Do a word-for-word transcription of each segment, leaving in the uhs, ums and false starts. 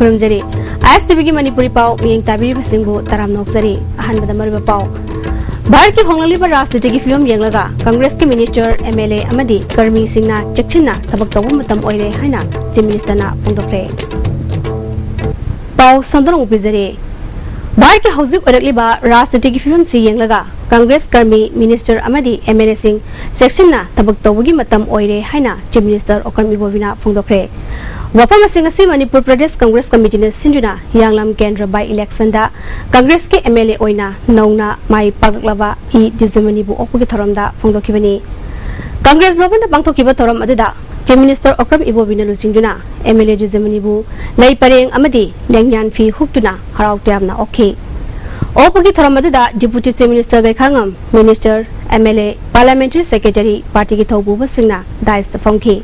ꯈꯨꯔꯨꯝꯖꯔꯤ꯫ ꯑꯥꯏ ꯑꯦꯁ T ꯚꯤꯒꯤ ꯃꯅꯤꯄꯨꯔꯤ ꯄꯥꯎ ꯃꯤꯠꯌꯦꯡ ꯇꯥꯕꯤꯔꯤꯕꯁꯤꯡꯕꯨ ꯇꯔꯥꯝꯅ ꯑꯣꯛꯆꯔꯤ꯫ ꯑꯍꯥꯟꯕꯗ ꯃꯔꯨꯑꯣꯏꯕ ꯄꯥꯎ꯫ ꯚꯥꯔꯠꯀꯤ ꯍꯣꯡꯂꯛꯂꯤꯕ ꯔꯥꯖꯅꯤꯇꯤꯒꯤ ꯐꯤꯕꯝ ꯌꯦꯡꯂꯒ ꯀꯪꯒ꯭ꯔꯦꯁꯀꯤ ꯃꯤꯅꯤꯁꯇꯔ, ꯑꯦꯝ ꯑꯦꯜ ꯑꯦ ꯑꯃꯗꯤ ꯀꯔꯃꯤꯁꯤꯡꯅ ꯆꯦꯛꯁꯤꯟꯅ ꯊꯕꯛ ꯇꯧꯕ ꯃꯇꯝ ꯑꯣꯏꯔꯦ ꯍꯥꯏꯅ ꯆꯤꯐ ꯃꯤꯅꯤꯁꯇꯔꯅ ꯐꯣꯡꯗꯣꯛꯈ꯭ꯔꯦ꯫ ꯄꯥꯎ ꯁꯟꯗꯣꯛꯅ ꯄꯤꯖꯔꯤ꯫ ꯚꯥꯔꯠꯀꯤ ꯍꯧꯖꯤꯛ ꯑꯣꯏꯔꯛꯂꯤꯕ ꯔꯥꯖꯅꯤꯇꯤꯒꯤ ꯐꯤꯕꯝꯁꯤ ꯌꯦꯡꯂꯒ ꯀꯪꯒ꯭ꯔꯦꯁ ꯀꯔꯃꯤ, ꯃꯤꯅꯤꯁꯇꯔ ꯑꯃꯗꯤ ꯑꯦꯝ ꯑꯦꯜ ꯑꯦꯁꯤꯡ ꯆꯦꯛꯁꯤꯟꯅ ꯊꯕꯛ ꯇꯧꯕꯒꯤ ꯃꯇꯝ ꯑꯣꯏꯔꯦ ꯍꯥꯏꯅ ꯆꯤꯐ ꯃꯤꯅꯤꯁꯇꯔ ꯑꯣꯀ꯭ꯔꯝ ꯏꯕꯣꯕꯤꯅ ꯐꯣꯡꯗꯣꯛꯈ꯭ꯔꯦ꯫ ꯋꯥꯐꯝ ꯑꯁꯤ ꯉꯁꯤ ꯃꯅꯤꯄꯨꯔ ꯄ꯭ꯔꯗꯦꯁ ꯀꯪꯒ꯭ꯔꯦꯁ ꯀꯃꯤꯇꯤꯅ ꯁꯤꯟꯗꯨꯅ ꯍꯤꯌꯥꯡꯂꯝ ꯀꯦꯟꯗ꯭ꯔ ꯕꯥꯏ ꯏꯂꯦꯛꯁꯟꯗ ꯀꯪꯒ꯭ꯔꯦꯁꯀꯤ ꯑꯦꯝ ꯑꯦꯜ ꯑꯦ ꯑꯣꯏꯅ ꯅꯧꯅ ꯃꯥꯏ ꯄꯥꯛꯂꯛꯂꯕ ꯏ ꯗꯤꯖꯃꯅꯤꯕꯨ ꯑꯣꯛꯄꯒꯤ ꯊꯧꯔꯝꯗ ꯐꯣꯡꯗꯣꯛꯈꯤꯕꯅꯤ꯫ ꯀꯪꯒ꯭ꯔꯦꯁ ꯚꯕꯟꯗ ꯄꯥꯡꯊꯣꯛꯈꯤꯕ ꯊꯧꯔꯝ ꯑꯗꯨꯗ ꯆꯤꯐ ꯃꯤꯅꯤꯁꯇꯔ ꯑꯣꯀ꯭ꯔꯝ ꯏꯕꯣꯕꯤꯅ ꯂꯨꯆꯤꯡꯗꯨꯅ ꯑꯦꯝ ꯑꯦꯜ ꯑꯦ ꯗꯤꯖꯃꯅꯤꯕꯨ ꯂꯩ ꯄꯔꯦꯡ ꯑꯃꯗꯤ ꯂꯦꯡꯌꯥꯟ ꯐꯤ ꯍꯨꯛꯇꯨꯅ ꯍꯔꯥꯎ ꯇꯌꯥꯝꯅ ꯑꯣꯛꯈꯤ꯫ ꯑꯣꯛꯄꯒꯤ ꯊꯧꯔꯝ ꯑꯗꯨꯗ deputy chief minister Gaikhangam, minister, M L A, parliamentary secretary, ꯄꯥꯔꯇꯤꯒꯤ ꯊꯧꯄꯨꯕꯁꯤꯡꯅ ꯗꯥꯏꯁꯇ ꯐꯝꯈꯤ꯫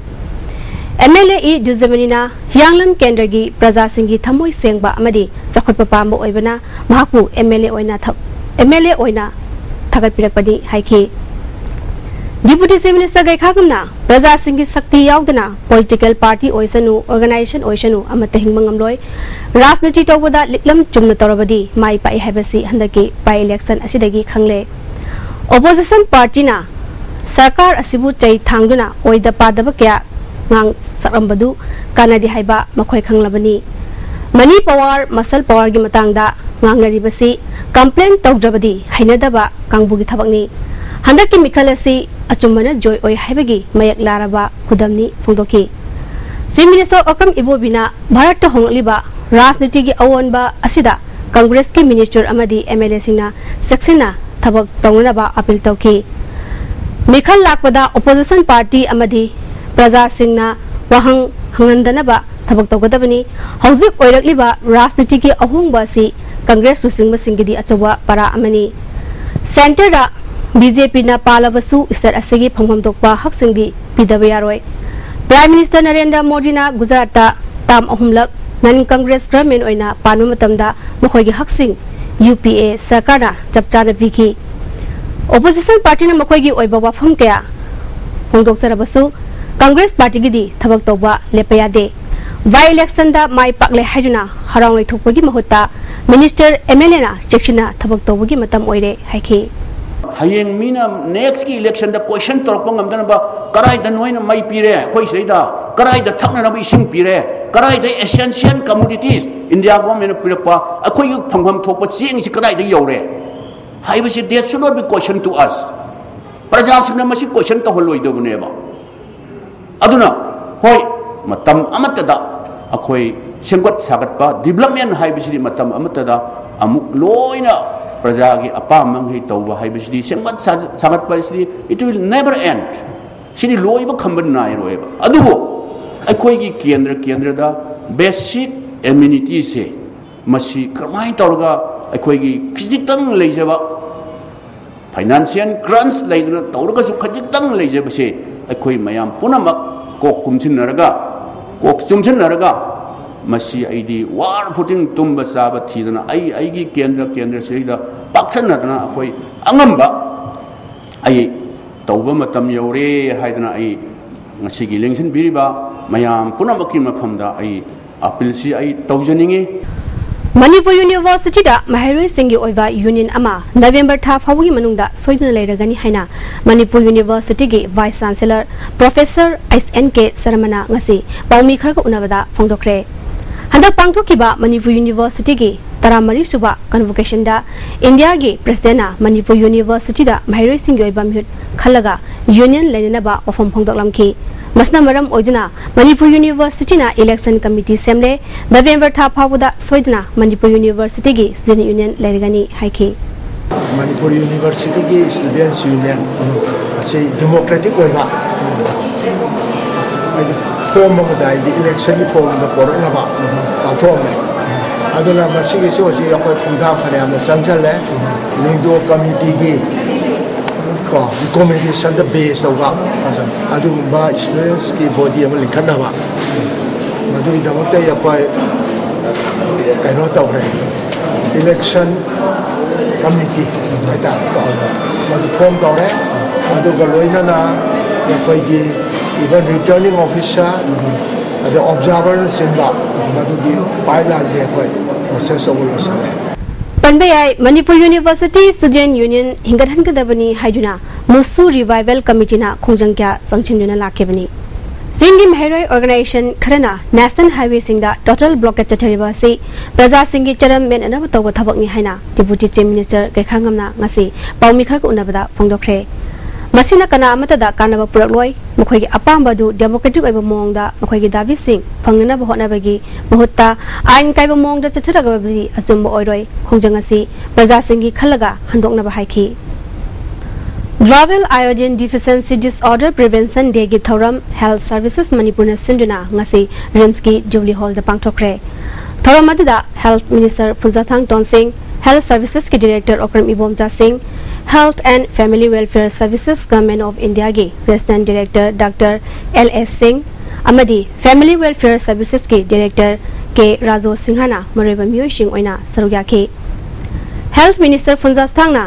ꯑꯦꯝ ꯑꯦꯜ ꯑꯦ ꯏ ꯗꯤꯖꯃꯅꯤꯅ ꯍꯤꯌꯥꯡꯂꯝ ꯀꯦꯟꯗ꯭ꯔꯒꯤ ꯄ꯭ꯔꯖꯥꯁꯤꯡꯒꯤ ꯊꯃꯣꯏ ꯁꯦꯡꯕ ꯑꯃꯗꯤ ꯆꯥꯎꯈꯠꯄ ꯄꯥꯝꯕ ꯑꯣꯏꯕꯅ ꯃꯍꯥꯛꯄꯨ ꯑꯦꯝ ꯑꯦꯜ ꯑꯦ ꯑꯣꯏꯅ ꯊ-, ꯑꯦꯝ ꯑꯦꯜ ꯑꯦ ꯑꯣꯏꯅ ꯊꯥꯒꯠꯄꯤꯔꯛꯄꯅꯤ ꯍꯥꯏꯈꯤ꯫ ꯗꯤꯄꯨꯇꯤ ꯆꯤꯐ ꯃꯤꯅꯤꯁꯇꯔ ꯒꯩꯈꯥꯉꯝꯅ ꯄ꯭ꯔꯖꯥꯁꯤꯡꯒꯤ ꯁꯛꯇꯤ ꯌꯥꯎꯗꯅ ꯄꯣꯂꯤꯇꯤꯀꯦꯜ ꯄꯥꯔꯇꯤ ꯑꯣꯏꯁꯅꯨ, ꯑꯣꯔꯒꯅꯥꯏꯖꯦꯁꯟ ꯑꯣꯏꯁꯅꯨ, ꯑꯃꯠꯇ ꯍꯤꯡꯕ ꯉꯝꯂꯣꯏ꯫ ꯔꯥꯖꯅꯤꯇꯤ ꯇꯧꯕꯗ ꯂꯤꯛꯂꯝ ꯆꯨꯝꯅ ꯇꯧꯔꯕꯗꯤ ꯃꯥꯏ ꯄꯥꯛꯏ ꯍꯥꯏꯕꯁꯤ ꯍꯟꯗꯛꯀꯤ ꯕꯥꯏ ꯏꯂꯦꯛꯁꯟ ꯑꯁꯤꯗꯒꯤ ꯈꯪꯂꯦ꯫ ꯑꯣꯄꯣꯖꯤꯁꯟ ꯄꯥꯔꯇꯤꯅ ꯁꯔꯀꯥꯔ ꯑꯁꯤꯕꯨ ꯆꯩ ꯊꯥꯡꯗꯨꯅ ꯑꯣꯏꯗ ꯄꯥꯗꯕ ꯀꯌꯥ ꯉꯥꯡ ꯁꯛꯂꯝꯕꯗꯨ ꯀꯥꯟꯅꯗꯦ ꯍꯥꯏꯕ ꯃꯈꯣꯏ ꯈꯪꯂꯕꯅꯤ꯫ ꯃꯅꯤ ꯄꯋꯥꯔ, ꯃꯁꯜ ꯄꯋꯥꯔꯒꯤ ꯃꯇꯥꯡꯗ ꯉꯥꯡꯅꯔꯤꯕꯁꯤ ꯀꯝꯄ꯭ꯂꯦꯟ ꯇꯧꯗ꯭ꯔꯕꯗꯤ ꯍꯩꯅꯗꯕ ꯀꯥꯡꯕꯨꯒꯤ ꯊꯕꯛꯅꯤ꯫ ꯍꯟꯗꯛꯀꯤ ꯃꯤꯈꯜ ꯑꯁꯤ ꯑꯆꯨꯝꯕꯅ ꯖꯣꯏ ꯑꯣꯏ ꯍꯥꯏꯕꯒꯤ ꯃꯌꯦꯛ ꯂꯥꯔꯕ ꯈꯨꯗꯝꯅꯤ ꯐꯣꯡꯗꯣꯛꯈꯤ꯫ ꯆꯤꯐ ꯃꯤꯅꯤꯁꯇꯔ ꯑꯣꯀ꯭ꯔꯝ ꯏꯕꯣꯕꯤꯅ ꯚꯥꯔꯠꯇ ꯍꯣꯡꯂꯛꯂꯤꯕ ꯔꯥꯖꯅꯤꯇꯤꯒꯤ ꯑꯑꯣꯟꯕ ꯑꯁꯤꯗ ꯀꯪꯒ꯭ꯔꯦꯁꯀꯤ ꯃꯤꯅꯤꯁꯇꯔ ꯑꯃꯗꯤ ꯑꯦꯝ ꯑꯦꯜ ꯑꯦꯁꯤꯡꯅ ꯆꯦꯛꯁꯤꯟꯅ ꯊꯕꯛ ꯇꯧꯅꯅꯕ ꯑꯄꯤꯜ ꯇꯧꯈꯤ꯫ ꯃꯤꯈꯜ ꯂꯥꯛꯄꯗ ꯑꯣꯄꯣꯖꯤꯁꯟ ꯄꯥꯔꯇꯤ ꯑꯃꯗꯤ ꯄ꯭ꯔꯖꯥꯁꯤꯡꯅ ꯋꯥꯍꯪ ꯍꯪꯍꯟꯗꯅꯕ ꯊꯕꯛ ꯇꯧꯒꯗꯕꯅꯤ꯫ ꯍꯧꯖꯤꯛ ꯑꯣꯏꯔꯛꯂꯤꯕ ꯔꯥꯖꯅꯤꯇꯤꯒꯤ ꯑꯍꯣꯡꯕ ꯑꯁꯤ ꯀꯪꯒ꯭ꯔꯦꯁ ꯂꯨꯆꯤꯡꯕꯁꯤꯡꯒꯤꯗꯤ ꯑꯆꯧꯕ ꯄꯔꯥ ꯑꯃꯅꯤ꯫ ꯁꯦꯟꯇꯔꯗ ꯕꯤ ꯖꯦ ꯄꯤꯅ ꯄꯥꯜꯂꯕꯁꯨ ꯁ꯭ꯇꯦꯠ ꯑꯁꯤꯒꯤ ꯐꯪꯐꯝ ꯊꯣꯛꯄ ꯍꯛꯁꯤꯡꯗꯤ ꯄꯤꯗꯕ ꯌꯥꯔꯣꯏ꯫ ꯄ꯭ꯔꯥꯏꯝ ꯃꯤꯅꯤꯁꯇꯔ ꯅꯔꯦꯟꯗ꯭ꯔ ꯃꯣꯗꯤꯅ ꯒꯨꯖꯔꯥꯠꯇ ꯇꯥꯝ ꯑꯍꯨꯝꯂꯛ ꯅꯟ ꯀꯪꯒ꯭ꯔꯦꯁ ꯒꯚꯔꯟꯃꯦꯟ ꯑꯣꯏꯅ ꯄꯥꯟꯕ ꯃꯇꯝꯗ ꯃꯈꯣꯏꯒꯤ ꯍꯛꯁꯤꯡ ꯌꯨ ꯄꯤ ꯑꯦ ꯁꯔꯀꯥꯔꯅ ꯆꯞ ꯆꯥꯅ ꯄꯤꯈꯤ꯫ ꯑꯣꯄꯣꯖꯤꯁꯟ ꯄꯥꯔꯇꯤꯅ ꯃꯈꯣꯏꯒꯤ ꯑꯣꯏꯕ ꯋꯥꯐꯝ ꯀꯌꯥ ꯐꯣꯡꯗꯣꯛꯆꯔꯕꯁꯨ ꯀꯪꯒ꯭ꯔꯦꯁ ꯄꯥꯔꯇꯤꯒꯤꯗꯤ ꯊꯕꯛ ꯇꯧꯕ ꯂꯦꯞꯄ ꯌꯥꯗꯦ꯫ By electionꯗ ꯃꯥꯏ ꯄꯥꯛꯂꯦ ꯍꯥꯏꯗꯨꯅ ꯍꯔꯥꯎ ꯂꯩꯊꯣꯛꯄꯒꯤ ꯃꯍꯨꯠꯇ minister MLAꯅ ꯆꯦꯛꯁꯤꯟꯅ ꯊꯕꯛ ꯇꯧꯕꯒꯤ ꯃꯇꯝ ꯑꯣꯏꯔꯦ ꯍꯥꯏꯈꯤ꯫ ꯍꯌꯦꯡ ꯃꯤꯅ nextꯀꯤ electionꯗ question ꯇꯧꯔꯛꯄ ꯉꯝꯗꯅꯕ, ꯀꯗꯥꯏꯗ ꯅꯣꯏꯅ ꯃꯩ ꯄꯤꯔꯦ ꯑꯩꯈꯣꯏ ꯁꯤꯗꯩꯗ, ꯀꯗꯥꯏꯗ ꯊꯛꯅꯅꯕ ꯏꯁꯤꯡ ꯄꯤꯔꯦ, ꯀꯗꯥꯏꯗ essential commodities India governmentꯅ ꯄꯤꯔꯛꯄ ꯑꯩꯈꯣꯏꯒꯤ ꯐꯪꯐꯝ ꯊꯣꯛꯄ ꯆꯦꯡꯁꯤ ꯀꯗꯥꯏꯗ ꯌꯧꯔꯦ ꯍꯥꯏꯕꯁꯤ, that should not be question to us꯫ ꯄ꯭ꯔꯖꯥꯁꯤꯡꯅ ꯃꯁꯤ question ꯇꯧꯍꯜꯂꯣꯏꯗꯕꯅꯦꯕ꯫ ꯑꯗꯨꯅ ꯍꯣꯏ, ꯃꯇꯝ ꯑꯃꯠꯇꯗ ꯑꯩꯈꯣꯏ ꯁꯦꯝꯒꯠ ꯁꯥꯒꯠꯄ, development ꯍꯥꯏꯕꯁꯤꯗꯤ ꯃꯇꯝ ꯑꯃꯠꯇꯗ ꯑꯃꯨꯛ ꯂꯣꯏꯅ ꯄ꯭ꯔꯖꯥꯒꯤ ꯑꯄꯥꯝꯕ ꯃꯈꯩ ꯇꯧꯕ ꯍꯥꯏꯕꯁꯤꯗꯤ, ꯁꯦꯝꯒꯠ ꯁꯥ- ꯁꯥꯒꯠꯄ ꯍꯥꯏꯁꯤꯗꯤ it will never end꯫ ꯁꯤꯗꯤ ꯂꯣꯏꯕ ꯈꯝꯕ ꯅꯥꯏꯔꯣꯏꯕ꯫ ꯑꯗꯨꯕꯨ ꯑꯩꯈꯣꯏꯒꯤ ꯀꯦꯟꯗ꯭ꯔ ꯀꯦꯟꯗ꯭ꯔꯗ basic amenityꯁꯦ ꯃꯁꯤ ꯀꯔꯝꯍꯥꯏꯅ ꯇꯧꯔꯒ ꯑꯩꯈꯣꯏꯒꯤ ꯈꯖꯤꯛꯇꯪ ꯂꯩꯖꯕ financial crunch ꯂꯩꯗꯅ ꯇꯧꯔꯒꯁꯨ ꯈꯖꯤꯛꯇꯪ ꯂꯩꯖꯕꯁꯦ ꯑꯩꯈꯣꯏ ꯃꯌꯥꯝ ꯄꯨꯝꯅꯃꯛ ꯀꯣꯛ ꯀꯨꯝꯁꯤꯟꯅꯔꯒ, ꯀꯣꯛ ꯆꯨꯝꯁꯤꯟꯅꯔꯒ, ꯃꯁꯤ ꯑꯩꯗꯤ ꯋꯥꯔ ꯐꯨꯇꯤꯡ ꯇꯨꯝꯕ ꯆꯥꯕ ꯊꯤꯗꯅ ꯑꯩ ꯑꯩꯒꯤ ꯀꯦꯟꯗ꯭ꯔ ꯀꯦꯟꯗ꯭ꯔꯁꯤꯗꯩꯗ ꯄꯥꯛꯁꯟꯅꯗꯅ ꯑꯩꯈꯣꯏ ꯑꯉꯝꯕ ꯑꯩ ꯇꯧꯕ ꯃꯇꯝ ꯌꯧꯔꯦ ꯍꯥꯏꯗꯅ ꯑꯩ ꯉꯁꯤꯒꯤ ꯂꯦꯡꯁꯤꯟꯕꯤꯔꯤꯕ ꯃꯌꯥꯝ ꯄꯨꯝꯅꯃꯛꯀꯤ ꯃꯐꯝꯗ ꯑꯩ appealꯁꯤ ꯑꯩ ꯇꯧꯖꯅꯤꯡꯏ꯫ ꯃꯅꯤꯄꯨꯔ Universityꯗ ꯃꯍꯩꯔꯣꯏꯁꯤꯡꯒꯤ ꯑꯣꯏꯕ union ꯑꯃ November ꯊꯥ ꯐꯥꯎꯕꯒꯤ ꯃꯅꯨꯡꯗ ꯁꯣꯏꯗꯅ ꯂꯩꯔꯒꯅꯤ ꯍꯥꯏꯅ Manipur Universityꯒꯤ Vice Chancellor Professor S N K Sharmana ꯉꯁꯤ ꯄꯥꯎꯃꯤ ꯈꯔꯒ ꯎꯅꯕꯗ ꯐꯣꯡꯗꯣꯛꯈ꯭ꯔꯦ꯫ ꯍꯟꯗꯛ ꯄꯥꯡꯊꯣꯛꯈꯤꯕ ꯃꯅꯤꯄꯨꯔ Universityꯒꯤ ꯇꯔꯥꯃꯔꯤ ꯁꯨꯕ convocationꯗ Indiaꯒꯤ Presidentꯅ ꯃꯅꯤꯄꯨꯔ Universityꯗ ꯃꯍꯩꯔꯣꯏꯁꯤꯡꯒꯤ ꯑꯣꯏꯕ ꯃꯤꯍꯨꯠ ꯈꯜꯂꯒ union ꯂꯩꯅꯅꯕ ꯋꯥꯐꯝ ꯐꯣꯡꯗꯣꯛꯂꯝꯈꯤ꯫ ꯃꯁꯤꯅ ꯃꯔꯝ ꯑꯣꯏꯗꯨꯅ ꯃꯅꯤꯄꯨꯔ Universityꯅ election committee ꯁꯦꯝꯂꯦ꯫ November ꯊꯥ ꯐꯥꯎꯕꯗ ꯁꯣꯏꯗꯅ ꯃꯅꯤꯄꯨꯔ Universityꯒꯤ student union ꯂꯩꯔꯒꯅꯤ ꯍꯥꯏꯈꯤ꯫ ꯃꯅꯤꯄꯨꯔ Universityꯒꯤ Students Union ꯑꯁꯤ democratic ꯑꯣꯏꯕ ꯍꯥꯏꯗꯤ form ꯑꯃꯗ, ꯍꯥꯏꯕꯗꯤ electionꯒꯤ formꯗ ꯄꯣꯔꯛꯅꯕ ꯂꯥꯎꯊꯣꯛꯑꯝꯃꯦ꯫ ꯑꯗꯨꯅ ꯃꯁꯤꯒꯤꯁꯨ ꯍꯧꯖꯤꯛ ꯑꯩꯈꯣꯏ ꯈꯣꯡꯊꯥꯡ ꯐꯅꯌꯥꯝꯅ ꯆꯪꯁꯤꯜꯂꯦ꯫ ꯂꯤꯡꯗꯣ committeeꯒꯤ ꯀꯣ recommendationꯗ base ꯇꯧꯕ ꯑꯗꯨꯒꯨꯝꯕ studentsꯀꯤ body ꯑꯃ ꯂꯤꯡꯈꯠꯅꯕ, ꯃꯗꯨꯒꯤꯗꯃꯛꯇ ꯑꯩꯈꯣꯏ ꯀꯩꯅꯣ ꯇꯧꯔꯦ, election committee ꯍꯥꯏꯇꯥꯔꯦꯀꯣ, ꯃꯗꯨ form ꯇꯧꯔꯦ꯫ ꯑꯗꯨꯒ ꯂꯣꯏꯅꯅ ꯑꯩꯈꯣꯏꯒꯤ even returning officer ꯑꯗ ꯑꯣꯕꯖꯥꯔꯚꯔꯅꯆꯤꯡꯕ ꯃꯗꯨꯒꯤ ꯄꯥꯏꯞꯂꯥꯏꯟꯁꯦ ꯑꯩꯈꯣꯏ ꯄ꯭ꯔꯣꯁꯦꯁ ꯇꯧꯕ ꯂꯣꯏꯁꯤꯜꯂꯦ꯫ ꯄꯟꯕ ꯌꯥꯏ, ꯃꯅꯤꯄꯨꯔ ꯌꯨꯅꯤꯚꯔꯁꯤꯇꯤ ꯁ꯭ꯇꯨꯗꯦꯟꯠ ꯌꯨꯅꯤꯌꯟ ꯍꯤꯡꯒꯠꯍꯟꯒꯗꯕꯅꯤ ꯍꯥꯏꯗꯨꯅ ꯃꯨꯁꯨ ꯔꯤꯚꯥꯏꯚꯦꯜ ꯀꯃꯤꯇꯤꯅ ꯈꯣꯡꯖꯪ ꯀꯌꯥ ꯆꯪꯁꯤꯟꯗꯨꯅ ꯂꯥꯛꯈꯤꯕꯅꯤ꯫ ꯆꯤꯡꯒꯤ ꯃꯍꯩꯔꯣꯏ ꯑꯣꯔꯒꯅꯥꯏꯖꯦꯁꯟ ꯈꯔꯅ ꯅꯦꯁꯅꯦꯜ ꯍꯥꯏꯋꯦꯁꯤꯡꯗ ꯇꯣꯇꯜ ꯕ꯭ꯂꯣꯀꯦꯠ ꯆꯠꯊꯔꯤꯕ ꯑꯁꯤ ꯄ꯭ꯔꯖꯥꯁꯤꯡꯒꯤ ꯆꯔꯝ ꯃꯦꯟꯅꯅꯕ ꯇꯧꯕ ꯊꯕꯛꯅꯤ ꯍꯥꯏꯅ ꯗꯤꯄꯨꯇꯤ ꯆꯤꯐ ꯃꯤꯅꯤꯁꯇꯔ ꯀꯩꯈꯥꯉꯝꯅ ꯉꯁꯤ ꯄꯥꯎꯃꯤꯈꯜꯒ ꯎꯅꯕꯗ ꯐꯣꯡꯗꯣꯛꯈ꯭ꯔꯦ꯫ ꯃꯁꯤꯅ ꯀꯅꯥ ꯑꯃꯠꯇꯗ ꯀꯥꯟꯅꯕ ꯄꯨꯔꯛꯂꯣꯏ, ꯃꯈꯣꯏꯒꯤ ꯑꯄꯥꯝꯕ ꯑꯗꯨ ꯗꯦꯃꯣꯀ꯭ꯔꯦꯇꯤꯛ ꯑꯣꯏꯕ ꯃꯑꯣꯡꯗ ꯃꯈꯣꯏꯒꯤ ꯗꯥꯕꯤꯁꯤꯡ ꯐꯪꯅꯅꯕ ꯍꯣꯠꯅꯕꯒꯤ ꯃꯍꯨꯠꯇ ꯑꯥꯏꯟ ꯀꯥꯏꯕ ꯃꯑꯣꯡꯗ ꯆꯠꯊꯔꯒꯕꯗꯤ ꯑꯆꯨꯝꯕ ꯑꯣꯏꯔꯣꯏ꯫ ꯈꯣꯡꯖꯪ ꯑꯁꯤ ꯄ꯭ꯔꯖꯥꯁꯤꯡꯒꯤ ꯈꯜꯂꯒ ꯍꯟꯗꯣꯛꯅꯕ ꯍꯥꯏꯈꯤ꯫ Global Iodine Deficiency Disorder Prevention Dayꯒꯤ ꯊꯧꯔꯝ Health Services ꯃꯅꯤꯄꯨꯔꯅ ꯁꯤꯟꯗꯨꯅ ꯉꯁꯤ ꯔꯤꯝꯁꯀꯤ ꯖꯨꯕꯂꯤ ꯍꯣꯜꯗ ꯄꯥꯡꯊꯣꯛꯈ꯭ꯔꯦ꯫ ꯊꯧꯔꯝ ꯑꯗꯨꯗ health minister Phungzathang Tonsing, health ꯁꯔꯚꯤꯁꯦꯁꯀꯤ director Okram Ibomcha Singh, Health and Family Welfare Services Government of Indiaꯒꯤ regional director doctor L S Singh ꯑꯃꯗꯤ ꯐꯦꯃꯤꯂꯤ ꯋꯦꯜꯐꯤꯌꯔ ꯁꯔꯚꯤꯁꯦꯁꯀꯤ ꯗꯤꯔꯦꯛꯇꯔ ꯀꯦ ꯔꯥꯖꯣ ꯁꯤꯡꯍꯅ ꯃꯔꯨꯑꯣꯏꯕ ꯃꯤꯑꯣꯏꯁꯤꯡ ꯑꯣꯏꯅ ꯁꯔꯨꯛ ꯌꯥꯈꯤ꯫ ꯍꯦꯜꯊ ꯃꯤꯅꯤꯁꯇꯔ ꯐꯨꯟꯖꯥꯊꯥꯡꯅ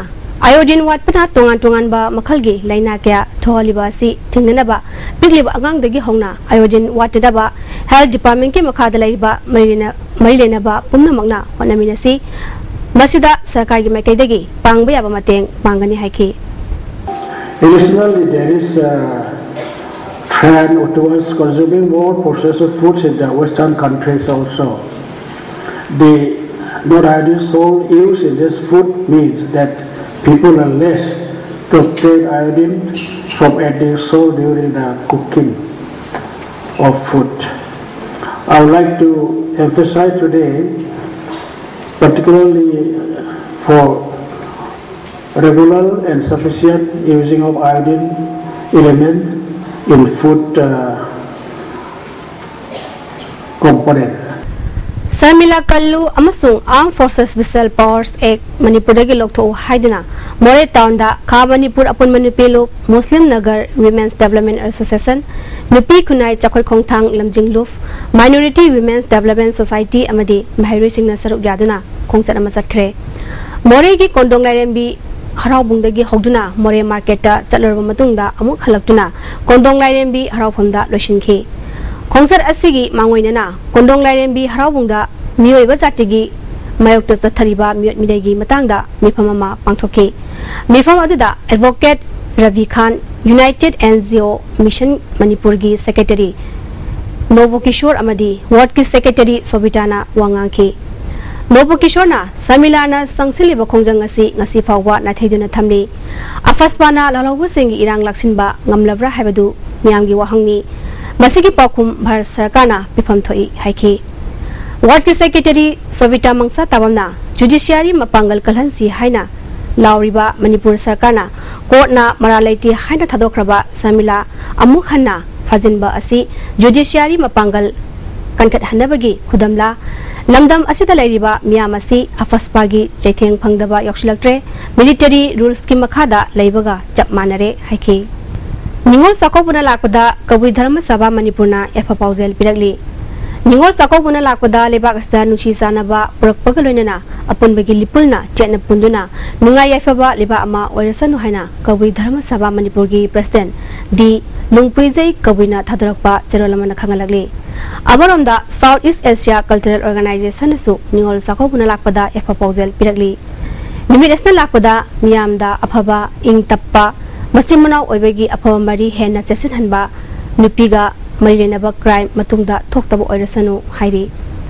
ꯑꯥꯏꯑꯣꯗꯤꯟ ꯋꯥꯠꯄꯅ ꯇꯣꯉꯥꯟ ꯇꯣꯉꯥꯟꯕ ꯃꯈꯜꯒꯤ ꯂꯥꯏꯅꯥ ꯀꯌꯥ ꯊꯣꯛꯍꯜꯂꯤꯕ ꯑꯁꯤ ꯊꯤꯡꯅꯅꯕ ꯄꯤꯛꯂꯤꯕ ꯑꯉꯥꯡꯗꯒꯤ ꯍꯧꯅ ꯑꯥꯏꯑꯣꯗꯤꯟ ꯋꯥꯠꯇꯅꯕ ꯍꯦꯜꯊ ꯗꯤꯄꯥꯔꯠꯃꯦꯟꯠꯀꯤ ꯃꯈꯥꯗ ꯂꯩꯔꯤꯕ ꯃꯔꯤ ꯂꯩꯅ-, ꯃꯔꯤ ꯂꯩꯅꯕ ꯄꯨꯝꯅꯃꯛꯅ ꯍꯣꯠꯅꯃꯤꯟꯅꯁꯤ꯫ ꯃꯁꯤꯗ ꯁꯔꯀꯥꯔꯒꯤ ꯃꯥꯏꯀꯩꯗꯒꯤ ꯄꯥꯡꯕ ꯌꯥꯕ ꯃꯇꯦꯡ ꯄꯥꯡꯒꯅꯤ ꯍꯥꯏꯈꯤ꯫ Additionally, there is a trend towards consuming more processed foods in the Western countries also. The not ideal salt use in this food means that people are less to obtain iodine from adding salt during the cooking of food. I would like to emphasize today, particularly for regular and sufficient using of iodine element in food, uh, component. Sharmila ꯀꯜꯂꯨ ꯑꯃꯁꯨꯡ Armed Forces Special Powers Act ꯃꯅꯤꯄꯨꯔꯗꯒꯤ ꯂꯧꯊꯣꯛꯎ ꯍꯥꯏꯗꯨꯅ ꯃꯣꯔꯦ ꯇꯥꯎꯟꯗ ꯈꯥ ꯃꯅꯤꯄꯨꯔ ꯑꯄꯨꯟꯕ ꯅꯨꯄꯤ ꯂꯨꯞ, ꯃꯨꯁꯂꯤꯝ ꯅꯒꯔ Women's Development Association, ꯅꯨꯄꯤ ꯈꯨꯟꯅꯥꯏ ꯆꯥꯎꯈꯠ ꯈꯣꯡꯊꯥꯡ ꯂꯝꯖꯤꯡ ꯂꯨꯞ, Minority Women's Development Society ꯑꯃꯗꯤ ꯃꯍꯩꯔꯣꯏꯁꯤꯡꯅ ꯁꯔꯨꯛ ꯌꯥꯗꯨꯅ ꯈꯣꯡꯆꯠ ꯑꯃ ꯆꯠꯈ꯭ꯔꯦ꯫ ꯃꯣꯔꯦꯒꯤ ꯀꯣꯟꯗꯣꯡ ꯂꯥꯏꯔꯦꯝꯕꯤ ꯍꯔꯥꯎꯕꯨꯡꯗꯒꯤ ꯍꯧꯗꯨꯅ ꯃꯣꯔꯦ ꯃꯥꯔꯀꯦꯠꯇ ꯆꯠꯂꯨꯔꯕ ꯃꯇꯨꯡꯗ ꯑꯃꯨꯛ ꯍꯜꯂꯛꯇꯨꯅ ꯀꯣꯟꯗꯣꯡ ꯂꯥꯏꯔꯦꯝꯕꯤ ꯍꯔꯥꯎꯐꯝꯗ ꯂꯣꯏꯁꯤꯟꯈꯤ꯫ ꯈꯣꯡꯆꯠ ꯑꯁꯤꯒꯤ ꯃꯥꯡꯑꯣꯏꯅꯅ ꯀꯣꯟꯗꯣꯡ ꯂꯥꯏꯔꯦꯝꯕꯤ ꯍꯔꯥꯎꯕꯨꯡꯗ ꯃꯤꯑꯣꯏꯕ ꯖꯥꯇꯤꯒꯤ ꯃꯥꯌꯣꯛꯇ ꯆꯠꯊꯔꯤꯕ ꯃꯤꯑꯣꯠ ꯃꯤꯅꯩꯒꯤ ꯃꯇꯥꯡꯗ ꯃꯤꯐꯝ ꯑꯃ ꯄꯥꯡꯊꯣꯛꯈꯤ꯫ ꯃꯤꯐꯝ ꯑꯗꯨꯗ advocate Rabi Khan, united N G O mission ꯃꯅꯤꯄꯨꯔꯒꯤ ꯁꯦꯀ꯭ꯔꯦꯇꯔꯤ ꯅꯣꯕꯣ ꯀꯤꯁꯣꯔ ꯑꯃꯗꯤ ꯋꯥꯔꯗꯀꯤ ꯁꯦꯀ꯭ꯔꯦꯇꯔꯤ ꯁꯣꯕꯤꯇꯥꯅ ꯋꯥ ꯉꯥꯡꯈꯤ꯫ ꯅꯣꯕꯣ ꯀꯤꯁꯣꯔꯅ ꯁꯔꯃꯤꯂꯥꯅ ꯆꯪꯁꯤꯜꯂꯤꯕ ꯈꯣꯡꯖꯪ ꯑꯁꯤ ꯉꯁꯤ ꯐꯥꯎꯕ ꯅꯥꯊꯩꯗꯨꯅ ꯊꯝꯂꯤ꯫ ꯑꯐꯁꯄꯥꯅ ꯂꯥꯜꯍꯧꯕꯁꯤꯡꯒꯤ ꯏꯔꯥꯡ ꯂꯥꯛꯁꯤꯟꯕ ꯉꯝꯂꯕ꯭ꯔꯥ ꯍꯥꯏꯕꯗꯨ ꯃꯤꯌꯥꯝꯒꯤ ꯋꯥꯍꯪꯅꯤ꯫ ꯃꯁꯤꯒꯤ ꯄꯥꯎꯈꯨꯝ ꯚꯥꯔꯠ ꯁꯔꯀꯥꯔꯅ ꯄꯤꯐꯝ ꯊꯣꯛꯏ ꯍꯥꯏꯈꯤ꯫ ꯋꯥꯔꯗꯀꯤ ꯁꯦꯀ꯭ꯔꯦꯇꯔꯤ ꯁꯣꯕꯤꯇꯥ ꯃꯪꯁꯥ ꯇꯥꯕꯝꯅ ꯖꯨꯗꯤꯁꯤꯌꯥꯔꯤ ꯃꯄꯥꯡꯒꯜ ꯀꯜꯍꯟꯁꯤ ꯍꯥꯏꯅ ꯂꯥꯎꯔꯤꯕ ꯃꯅꯤꯄꯨꯔ ꯁꯔꯀꯥꯔꯅ ꯀꯣꯔꯠꯅ ꯃꯔꯥꯜ ꯂꯩꯇꯦ ꯍꯥꯏꯅ ꯊꯥꯗꯣꯛꯈ꯭ꯔꯕ ꯁꯔꯃꯤꯂꯥ ꯑꯃꯨꯛ ꯍꯟꯅ ꯐꯥꯖꯤꯟꯕ ꯑꯁꯤ ꯖꯨꯗꯤꯁꯤꯌꯥꯔꯤ ꯃꯄꯥꯡꯒꯜ ꯀꯟꯈꯠꯍꯟꯅꯕꯒꯤ ꯈꯨꯗꯝꯂꯥ? ꯂꯝꯗꯝ ꯑꯁꯤꯗ ꯂꯩꯔꯤꯕ ꯃꯤꯌꯥꯝ ꯑꯁꯤ ꯑꯐꯁꯄꯥꯒꯤ ꯆꯩꯊꯦꯡ ꯐꯪꯗꯕ ꯌꯥꯎꯁꯤꯜꯂꯛꯇ꯭ꯔꯦ, ꯃꯤꯂꯤꯇꯔꯤ ꯔꯨꯜꯁꯀꯤ ꯃꯈꯥꯗ ꯂꯩꯕꯒ ꯆꯞ ꯃꯥꯟꯅꯔꯦ ꯍꯥꯏꯈꯤ꯫ ꯅꯤꯉꯣꯜ ꯆꯥꯛꯀꯧꯕꯅ ꯂꯥꯛꯄꯗ ꯀꯕꯨꯏ ꯙꯔꯃ ꯁꯚꯥ ꯃꯅꯤꯄꯨꯔꯅ ꯌꯥꯏꯐ ꯄꯥꯎꯖꯦꯜ ꯄꯤꯔꯛꯂꯤ꯫ ꯅꯤꯉꯣꯜ ꯆꯥꯛꯀꯧꯕꯅ ꯂꯥꯛꯄꯗ ꯂꯩꯕꯥꯛ ꯑꯁꯤꯗ ꯅꯨꯡꯁꯤ ꯆꯥꯟꯅꯕ ꯄꯨꯔꯛꯄꯒ ꯂꯣꯏꯅꯅ ꯑꯄꯨꯟꯕꯒꯤ ꯂꯤꯄꯨꯜꯅ ꯆꯦꯠꯅ ꯄꯨꯟꯗꯨꯅ ꯅꯨꯡꯉꯥꯏ ꯌꯥꯏꯐꯕ ꯂꯩꯕꯥꯛ ꯑꯃ ꯑꯣꯏꯔꯁꯅꯨ ꯍꯥꯏꯅ ꯀꯕꯨꯏ ꯙꯔꯃ ꯁꯚꯥ ꯃꯅꯤꯄꯨꯔꯒꯤ ꯄ꯭ꯔꯁꯤꯗꯦꯟ ꯗꯤ ꯂꯨꯡꯄꯨꯏꯖꯩ ꯀꯕꯨꯏꯅ ꯊꯥꯗꯣꯔꯛꯄ ꯆꯦꯔꯣꯜ ꯑꯃꯅ ꯈꯪꯍꯜꯂꯛꯂꯤ꯫ ꯑꯃꯔꯣꯝꯗ South East Asia Cultural Organizationꯅꯁꯨ ꯅꯤꯉꯣꯜ ꯆꯥꯛꯀꯧꯕꯅ ꯂꯥꯛꯄꯗ ꯌꯥꯏꯐ ꯄꯥꯎꯖꯦꯜ ꯄꯤꯔꯛꯂꯤ꯫ ꯅꯨꯃꯤꯠ ꯑꯁꯤꯅ ꯂꯥꯛꯄꯗ ꯃꯤꯌꯥꯝꯗ ꯑꯐꯕ, ꯏꯪ ꯇꯞꯄ, ꯃꯆꯤꯟ ꯃꯅꯥꯎ ꯑꯣꯏꯕꯒꯤ ꯑꯐꯕ ꯃꯔꯤ ꯍꯦꯟꯅ ꯆꯦꯠꯁꯤꯟꯍꯟꯕ, ꯅꯨꯄꯤꯒ ꯃꯔꯤ ꯂꯩꯅꯕ ꯀ꯭ꯔꯥꯏꯝ ꯃꯇꯨꯡꯗ ꯊꯣꯛꯇꯕ ꯑꯣꯏꯔꯁꯅꯨ ꯍꯥꯏꯔꯤ꯫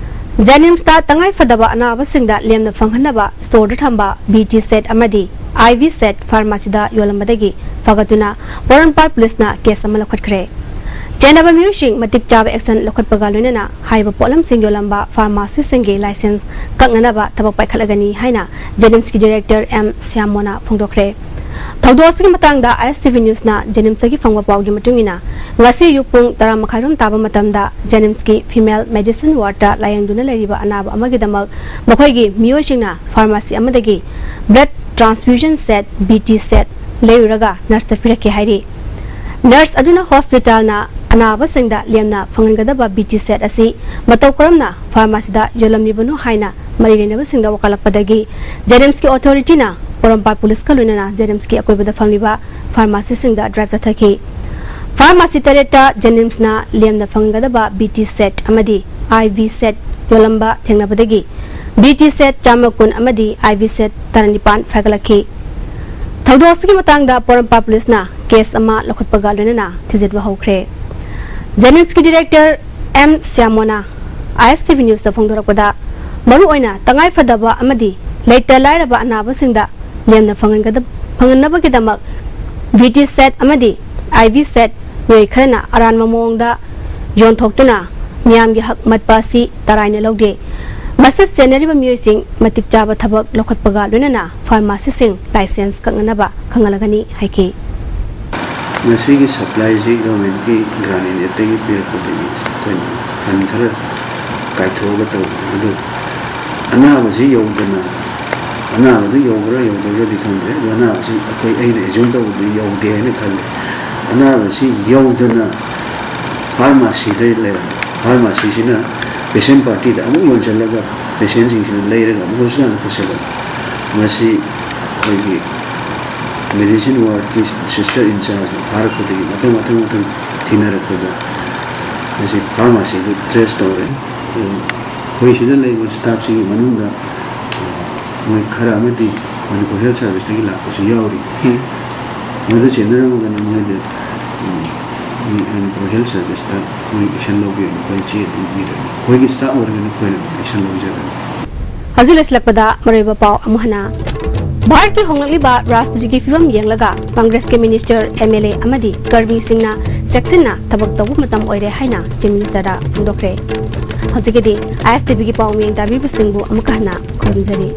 ꯖꯦꯅꯤꯝꯁꯇ ꯇꯉꯥꯏ ꯐꯗꯕ ꯑꯅꯥꯕꯁꯤꯡꯗ ꯂꯦꯝꯅ ꯐꯪꯍꯟꯅꯕ ꯁ꯭ꯇꯣꯔꯗ ꯊꯝꯕ ꯕꯤ ꯇꯤ ꯁꯦꯠ ꯑꯃꯗꯤ ꯑꯥꯏ ꯚꯤ ꯁꯦꯠ ꯐꯥꯔꯃꯥꯁꯤꯗ ꯌꯣꯜꯂꯝꯕꯗꯒꯤ ꯐꯒꯠꯇꯨꯅ ꯄꯣꯔꯣꯝꯄꯥꯠ ꯄꯨꯂꯤꯁꯅ ꯀꯦꯁ ꯑꯃ ꯂꯧꯈꯠꯈ꯭ꯔꯦ꯫ ꯆꯦꯟꯅꯕ ꯃꯤꯑꯣꯏꯁꯤꯡ ꯃꯇꯤꯛ ꯆꯥꯕ ꯑꯦꯛꯁꯟ ꯂꯧꯈꯠꯄꯒ ꯂꯣꯏꯅꯅ ꯍꯥꯏꯔꯤꯕ ꯄꯣꯠꯂꯝꯁꯤꯡ ꯌꯣꯜꯂꯝꯕ ꯐꯥꯔꯃꯥꯁꯤꯁꯤꯡꯒꯤ ꯂꯥꯏꯁꯦꯟꯁ ꯀꯛꯅꯅꯕ ꯊꯕꯛ ꯄꯥꯏꯈꯠꯂꯒꯅꯤ ꯍꯥꯏꯅ ꯖꯦꯅꯤꯝꯁꯀꯤ ꯗꯤꯔꯦꯛꯇꯔ ꯑꯦꯝ ꯁ꯭ꯌꯥꯝꯃꯣꯅ ꯐꯣꯡꯗꯣꯛꯈ꯭ꯔꯦ꯫ ꯊꯧꯗꯣꯛ ꯑꯁꯤꯒꯤ ꯃꯇꯥꯡꯗ ꯑꯥꯏ ꯑꯦꯁ ꯇꯤ ꯚꯤ ꯅ꯭ꯌꯨꯁꯅ ꯖꯦꯅꯤꯝꯁꯇꯒꯤ ꯐꯪꯕ ꯄꯥꯎꯒꯤ ꯃꯇꯨꯡ ꯏꯟꯅ, ꯉꯁꯤ ꯑꯌꯨꯛ ꯄꯨꯡ ꯇꯔꯥ ꯃꯈꯥꯏꯔꯣꯝ ꯇꯥꯕ ꯃꯇꯝꯗ ꯖꯦꯅꯤꯝꯁꯀꯤ ꯐꯤꯃꯦꯜ ꯃꯦꯗꯤꯁꯤꯟ ꯋꯥꯔꯗꯇ ꯂꯥꯌꯦꯡꯗꯨꯅ ꯂꯩꯔꯤꯕ ꯑꯅꯥꯕ ꯑꯃꯒꯤꯗꯃꯛ ꯃꯈꯣꯏꯒꯤ ꯃꯤꯑꯣꯏꯁꯤꯡꯅ ꯐꯥꯔꯃꯥꯁꯤ ꯑꯃꯗꯒꯤ blood transfusion set, B T set, ꯂꯩꯔꯨꯔꯒ ꯅꯔꯁꯇ ꯄꯤꯔꯛꯈꯤ ꯍꯥꯏꯔꯤ꯫ ꯅꯔꯁ ꯑꯗꯨꯅ ꯍꯣꯁꯄꯤꯇꯥꯜꯅ ꯑꯅꯥꯕꯁꯤꯡꯗ ꯂꯦꯝꯅ ꯐꯪꯍꯟꯒꯗꯕ ꯕꯤ ꯇꯤ ꯁꯦꯠ ꯑꯁꯤ ꯃꯇꯧ ꯀꯔꯝꯅ ꯐꯥꯔꯃꯥꯁꯤꯗ ꯌꯣꯜꯂꯝꯂꯤꯕꯅꯣ ꯍꯥꯏꯅ ꯃꯔꯤ ꯂꯩꯅꯕꯁꯤꯡꯗ ꯋꯥꯀꯠꯂꯛꯄꯗꯒꯤ ꯖꯦꯅꯤꯝꯁꯀꯤ ꯑꯣꯊꯣꯔꯤꯇꯤꯅ ꯄꯣꯔꯣꯝꯄꯥꯠ ꯄꯨꯂꯤꯁꯀ ꯂꯣꯏꯅꯅ ꯖꯦꯅꯤꯝꯁꯀꯤ ꯑꯀꯣꯏꯕꯗ ꯐꯝꯂꯤꯕ ꯐꯥꯔꯃꯥꯁꯤꯁꯤꯡꯗ ꯗ꯭ꯔꯥꯏꯚ ꯆꯠꯊꯈꯤ꯫ ꯐꯥꯔꯃꯥꯁꯤ ꯇꯔꯦꯠꯇ ꯖꯦꯅꯤꯝꯁꯅ ꯂꯦꯝꯅ ꯐꯪꯒꯗꯕ ꯕꯤ ꯇꯤ ꯁꯦꯠ ꯑꯃꯗꯤ ꯑꯥꯏ ꯚꯤ ꯁꯦꯠ ꯌꯣꯜꯂꯝꯕ ꯊꯦꯡꯅꯕꯗꯒꯤ ꯕꯤ ꯇꯤ ꯁꯦꯠ ꯆꯥꯝꯃ ꯀꯨꯟ ꯑꯃꯗꯤ ꯑꯥꯏ ꯚꯤ ꯁꯦꯠ ꯇꯔꯥꯅꯤꯄꯥꯟ ꯐꯥꯒꯠꯂꯛꯈꯤ꯫ ꯊꯧꯗꯣꯛ ꯑꯁꯤꯒꯤ ꯃꯇꯥꯡꯗ ꯄꯣꯔꯣꯝꯄꯥꯠ ꯄꯨꯂꯤꯁꯅ ꯀꯦꯁ ꯑꯃ ꯂꯧꯈꯠꯄꯒ ꯂꯣꯏꯅꯅ ꯊꯤꯖꯤꯟꯕ ꯍꯧꯈ꯭ꯔꯦ꯫ ꯖꯦꯅꯤꯝꯁꯀꯤ ꯗꯤꯔꯦꯛꯇꯔ ꯑꯦꯝ ꯁ꯭ꯌꯥꯃꯣꯅ ꯑꯥꯏ ꯑꯦꯁ ꯇꯤ ꯚꯤ ꯅ꯭ꯌꯨꯁꯇ ꯐꯣꯡꯗꯣꯔꯛꯄꯗ, ꯃꯔꯨꯑꯣꯏꯅ ꯇꯉꯥꯏꯐꯗꯕ ꯑꯃꯗꯤ ꯂꯩꯇ ꯂꯥꯏꯔꯕ ꯑꯅꯥꯕꯁꯤꯡꯗ ꯂꯦꯝꯅ ꯐꯪꯍꯟꯒꯗ-, ꯐꯪꯍꯟꯅꯕꯒꯤꯗꯃꯛ ꯕꯤ ꯇꯤ ꯁꯦꯠ ꯑꯃꯗꯤ ꯑꯥꯏ ꯚꯤ ꯁꯦꯠ ꯃꯤꯑꯣꯏ ꯈꯔꯅ ꯑꯔꯥꯟꯕ ꯃꯑꯣꯡꯗ ꯌꯣꯟꯊꯣꯛꯇꯨꯅ ꯃꯤꯌꯥꯝꯒꯤ ꯍꯛ ꯃꯠꯄ ꯑꯁꯤ ꯇꯔꯥꯏꯅ ꯂꯧꯗꯦ꯫ ꯃꯁꯤ ꯆꯦꯟꯅꯔꯤꯕ ꯃꯤꯑꯣꯏꯁꯤꯡ ꯃꯇꯤꯛ ꯆꯥꯕ ꯊꯕꯛ ꯂꯧꯈꯠꯄꯒ ꯂꯣꯏꯅꯅ ꯐꯥꯔꯃꯥꯁꯤꯁꯤꯡ ꯂꯥꯏꯁꯦꯟꯁ ꯀꯛꯅꯅꯕ ꯈꯪꯍꯜꯂꯒꯅꯤ ꯍꯥꯏꯈꯤ꯫ ꯃꯁꯤꯒꯤ ꯁꯄ꯭ꯂꯥꯏꯁꯤ ꯒꯚꯔꯟꯃꯦꯟꯠꯀꯤ ꯒ꯭ꯔꯥꯟ ꯑꯦꯔꯤꯌꯥꯗꯒꯤ ꯄꯤꯔꯛꯄꯗꯒꯤ ꯑꯩꯈꯣꯏꯅ ꯐꯟ ꯈꯔ ꯀꯥꯏꯊꯣꯛꯑꯒ ꯇꯧꯕꯅꯤ꯫ ꯑꯗꯨ ꯑꯅꯥꯕꯁꯤ ꯌꯧꯗꯅ, ꯑꯅꯥꯕꯗꯨ ꯌꯧꯕ꯭ꯔꯥ ꯌꯧꯗꯕ꯭ꯔꯥꯗꯤ ꯈꯪꯗ꯭ꯔꯦ꯫ ꯑꯗꯨ ꯑꯅꯥꯕꯁꯤ ꯑꯩꯈꯣꯏ, ꯑꯩꯅ ꯑꯦꯖ꯭ꯌꯨꯝ ꯇꯧꯕꯗꯤ ꯌꯧꯗꯦ ꯍꯥꯏꯅ ꯈꯜꯂꯦ꯫ ꯑꯅꯥꯕꯁꯤ ꯌꯧꯗꯅ ꯐꯥꯔꯃꯥꯁꯤꯗ ꯂꯩꯔꯝꯕ, ꯐꯥꯔꯃꯥꯁꯤꯁꯤꯅ ꯄꯦꯁꯦꯟꯠ ꯄꯥꯔꯇꯤꯗ ꯑꯃꯨꯛ ꯌꯣꯟꯁꯤꯜꯂꯒ ꯄꯦꯁꯦꯟꯠꯁꯤꯡꯁꯤꯅ ꯂꯩꯔꯒ ꯑꯃꯨꯛ ꯍꯣꯁꯄꯤꯇꯥꯜꯗ ꯄꯨꯁꯤꯜꯂꯝꯕ꯫ ꯃꯁꯤ ꯑꯩꯈꯣꯏꯒꯤ ꯃꯦꯗꯤꯁꯤꯟ ꯋꯥꯔꯗꯀꯤ ꯁꯤꯁꯇꯔ ꯏꯟꯆꯥꯔꯖꯅ ꯐꯥꯔꯛꯄꯗꯒꯤ ꯃꯊꯪ ꯃꯊꯪ ꯃꯊꯪ ꯊꯤꯅꯔꯛꯄꯗ ꯃꯁꯤ ꯐꯥꯔꯃꯥꯁꯤꯗꯨ ꯇ꯭ꯔꯦꯁ ꯇꯧꯔꯦ꯫ ꯑꯩꯈꯣꯏ ꯁꯤꯗ ꯂꯩꯕ ꯁ꯭ꯇꯥꯐꯁꯤꯡꯒꯤ ꯃꯅꯨꯡꯗ, ꯑ, ꯃꯣꯏ ꯈꯔ ꯑꯃꯗꯤ ꯃꯅꯤꯄꯨꯔ ꯍꯦꯜꯊ ꯁꯥꯔꯚꯤꯁꯇꯒꯤ ꯂꯥꯛꯄꯁꯨ ꯌꯥꯎꯔꯤ꯫ ꯃꯗꯨ ꯆꯦꯟꯅꯔꯝꯃꯒꯅ ꯃꯣꯏꯗ, ꯎꯝ, ꯃꯅꯤꯄꯨꯔ ꯍꯦꯜꯊ ꯁꯥꯔꯚꯤꯁꯇ ꯃꯣꯏ ꯑꯦꯛꯁꯟ ꯂꯧꯕꯤꯌꯨꯅ ꯑꯩꯈꯣꯏ ꯆꯦ ꯑꯗꯨꯝ ꯏꯔꯅꯤ꯫ ꯑꯩꯈꯣꯏꯒꯤ ꯁ꯭ꯇꯥꯐ ꯑꯣꯏꯔꯒꯅ ꯑꯩꯈꯣꯏꯅ ꯑꯗꯨꯝ ꯑꯦꯛꯁꯟ ꯂꯧꯖꯒꯅꯤ꯫ ꯍꯧꯖꯤꯛ ꯂꯣꯏꯁꯤꯜꯂꯛꯄꯗ ꯃꯔꯨꯑꯣꯏꯕ ꯄꯥꯎ ꯑꯃꯨꯛ ꯍꯟꯅ꯫ ꯚꯥꯔꯠꯀꯤ ꯍꯣꯡꯂꯛꯂꯤꯕ ꯔꯥꯖꯅꯤꯇꯤꯒꯤ ꯐꯤꯕꯝ ꯌꯦꯡꯂꯒ ꯀꯪꯒ꯭ꯔꯦꯁꯀꯤ ꯃꯤꯅꯤꯁꯇꯔ, ꯑꯦꯝ ꯑꯦꯜ ꯑꯦ ꯑꯃꯗꯤ ꯀꯔꯃꯤꯁꯤꯡꯅ ꯆꯦꯛꯁꯤꯟꯅ ꯊꯕꯛ ꯇꯧꯕ ꯃꯇꯝ ꯑꯣꯏꯔꯦ ꯍꯥꯏꯅ ꯆꯤꯐ ꯃꯤꯅꯤꯁꯇꯔꯗ ꯐꯣꯡꯗꯣꯛꯈ꯭ꯔꯦ꯫ ꯍꯧꯖꯤꯛꯀꯤꯗꯤ ꯑꯥꯏ ꯑꯦꯁ ꯇꯤ ꯚꯤꯒꯤ ꯄꯥꯎ ꯃꯤꯌꯦꯡ ꯇꯥꯕꯤꯕꯁꯤꯡꯕꯨ ꯑꯃꯨꯛꯀ ꯍꯟꯅ ꯈꯨꯔꯨꯝꯖꯔꯤ꯫